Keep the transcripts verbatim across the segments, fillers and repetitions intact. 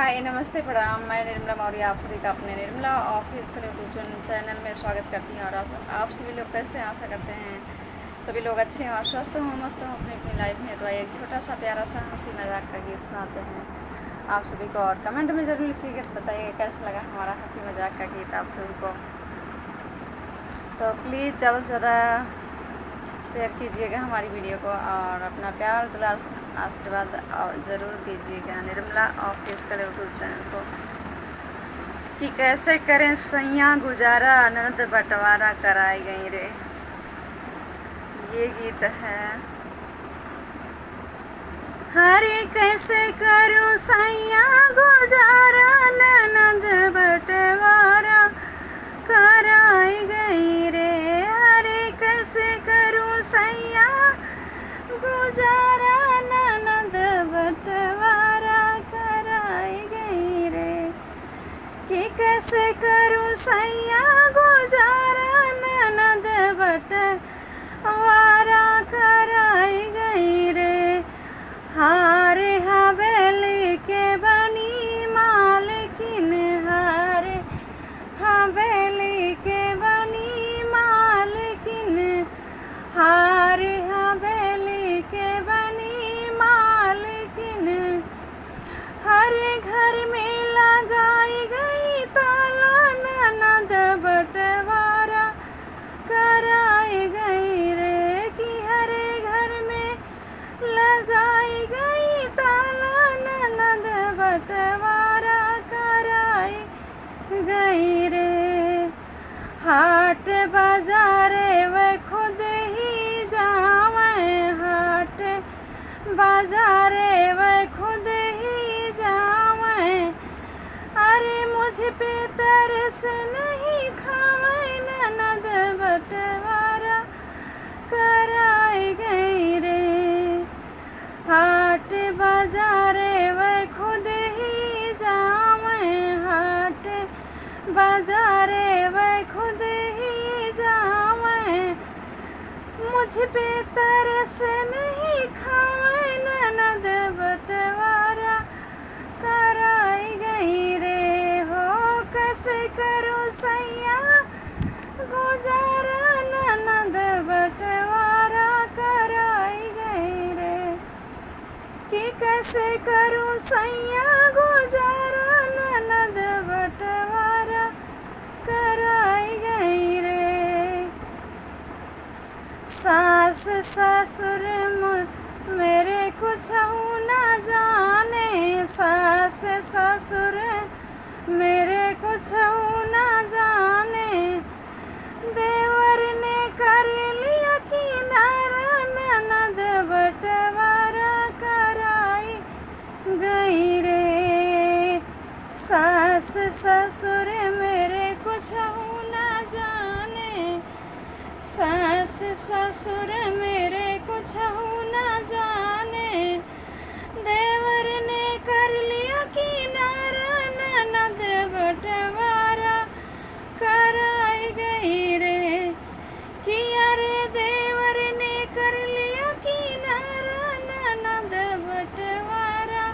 हाय, नमस्ते, प्रणाम। मैं निर्मला मौर्य आप सभी का अपने निर्मला ऑफिशियल YouTube चैनल में स्वागत करती हूँ। और आप, आप सभी लोग कैसे हैं? आशा करते हैं सभी लोग अच्छे हों और स्वस्थ हों, मस्त हों अपनी अपनी लाइफ में। तो आइए, एक छोटा सा प्यारा सा हंसी मजाक का गीत सुनाते हैं आप सभी को, और कमेंट में ज़रूर लिखिएगा, बताइएगा कैसा लगा हमारा हंसी मजाक का गीत आप सभी को। तो प्लीज़ ज़्यादा से ज़्यादा शेयर कीजिएगा हमारी वीडियो को और अपना प्यार, दुलार, आशीर्वाद और ज़रूर दीजिएगा निर्मला ऑफिशियल YouTube चैनल को। कि कैसे करें सैया गुजारा, ननद बंटवारा कराई गई रे। ये गीत है। हरे कैसे करूं सैया गुजारा, ननद बंटवारा कराई गई रे। हरे कैसे करूं सैया गुजारा, ननद बंटवारा कराई गई रे। कि कैसे करूं सैया गुजारा, ननद बंटवारा कराई गई रे। हार हवेली के बनी मालकिन, हार हवेली के बनी मालकिन, हार हवेली के बनी मालकिन। हर घर में लगाई गई ताला, ननद बंटवारा कराई गई रे। कि हर घर में लगाई गई ताला, ननद बंटवारा कराई गई रे। हाट बाजारे वह खुद ही जावे, हाट बाजारे वह खुद ही जावे। अरे मुझ पे तरस नहीं खावे, ननद बंटवारा कराई गई रे। हाट बाजारे वह खुद ही जावे, हाट बाजारे वह खुद ही जावे। मुझ पे तरस नहीं खावे, ननद बंटवारा कराई गई रे। हो कैसे करूं सैया गुजारा, ननद बंटवारा कराई गई रे। कि कैसे करूं सैया गुजारा, ननद बंटवारा कराई गई रे। सास ससुर म-, मेरे कुछ ना जाने, सास ससुर मेरे कुछ ना जाने। देवर ने कर लिया किनारा, ननद बंटवारा कराई गई रे। सास ससुर मेरे कुछ ना जाने, सास ससुर मेरे कुछ ना जाने। देवर ने कर लिया किनारा, ननद बंटवारा कराई गई रे। कि अरे देवर ने कर लिया किनारा, ननद बंटवारा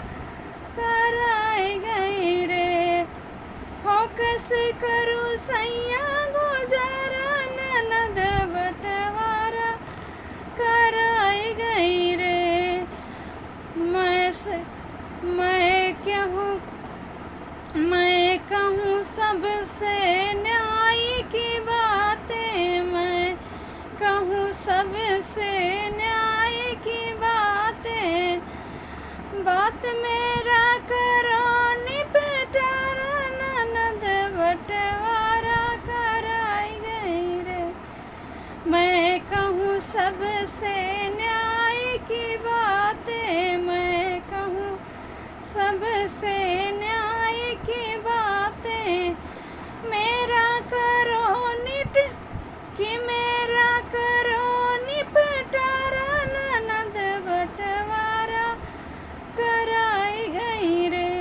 कराई गई रे। हो कैसे करूं सैया गुजारा, ननद बंटवारा कराई गई रे। मैं से, मैं कहूँ, मैं कहूँ सबसे न्याय की बातें, मैं कहूँ सबसे न्याय की बातें। बात मेरा करो निपटारा, ननद बंटवारा कराई गई रे। मैं कहूँ सबसे न्याय की बातें, मैं कहूँ सबसे न्याय की बातें। मेरा करो निट-, कि मेरा करो निपटारा, ननद बंटवारा कराई गई रे।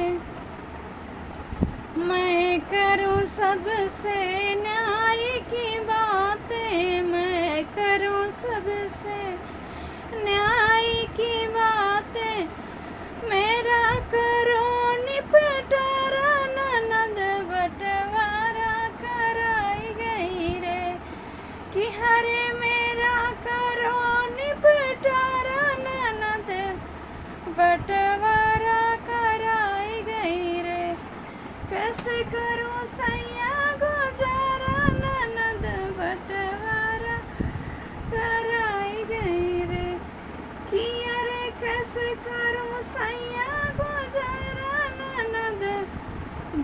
मैं करूं सबसे न्याय की बातें, मैं करूं सबसे न्याय की बातें। मेरा करो निपटा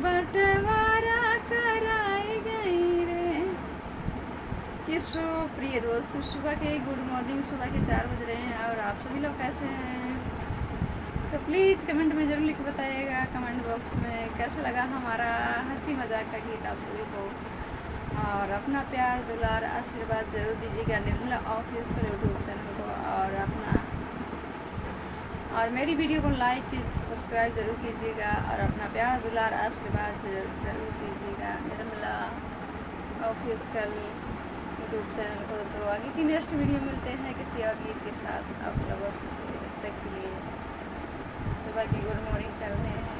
बंटवारा कराई गई रे। Yes, तो प्रिय दोस्त, सुबह के good morning, सुबह के चार बज रहे हैं और आप सभी लोग कैसे हैं? तो please comment में ज़रूर लिख के बताइएगा, comment box में, कैसे लगा हमारा हंसी मजाक का गीत आप सभी को। और अपना प्यार, दुलार, आशीर्वाद ज़रूर दीजिएगा निर्मला Official YouTube channel को। और अपना, और मेरी video को like, subscribe ज़रूर कीजिएगा और अपना प्यार, दुलार, आशीर्वाद ज-, ज़रूर दीजिएगा निर्मला Official YouTube channel को। तो आगे की next video मिलते हैं किसी और गीत के साथ आप लोगों से। तब तक के लिए सुबह के good morning चल रहे हैं।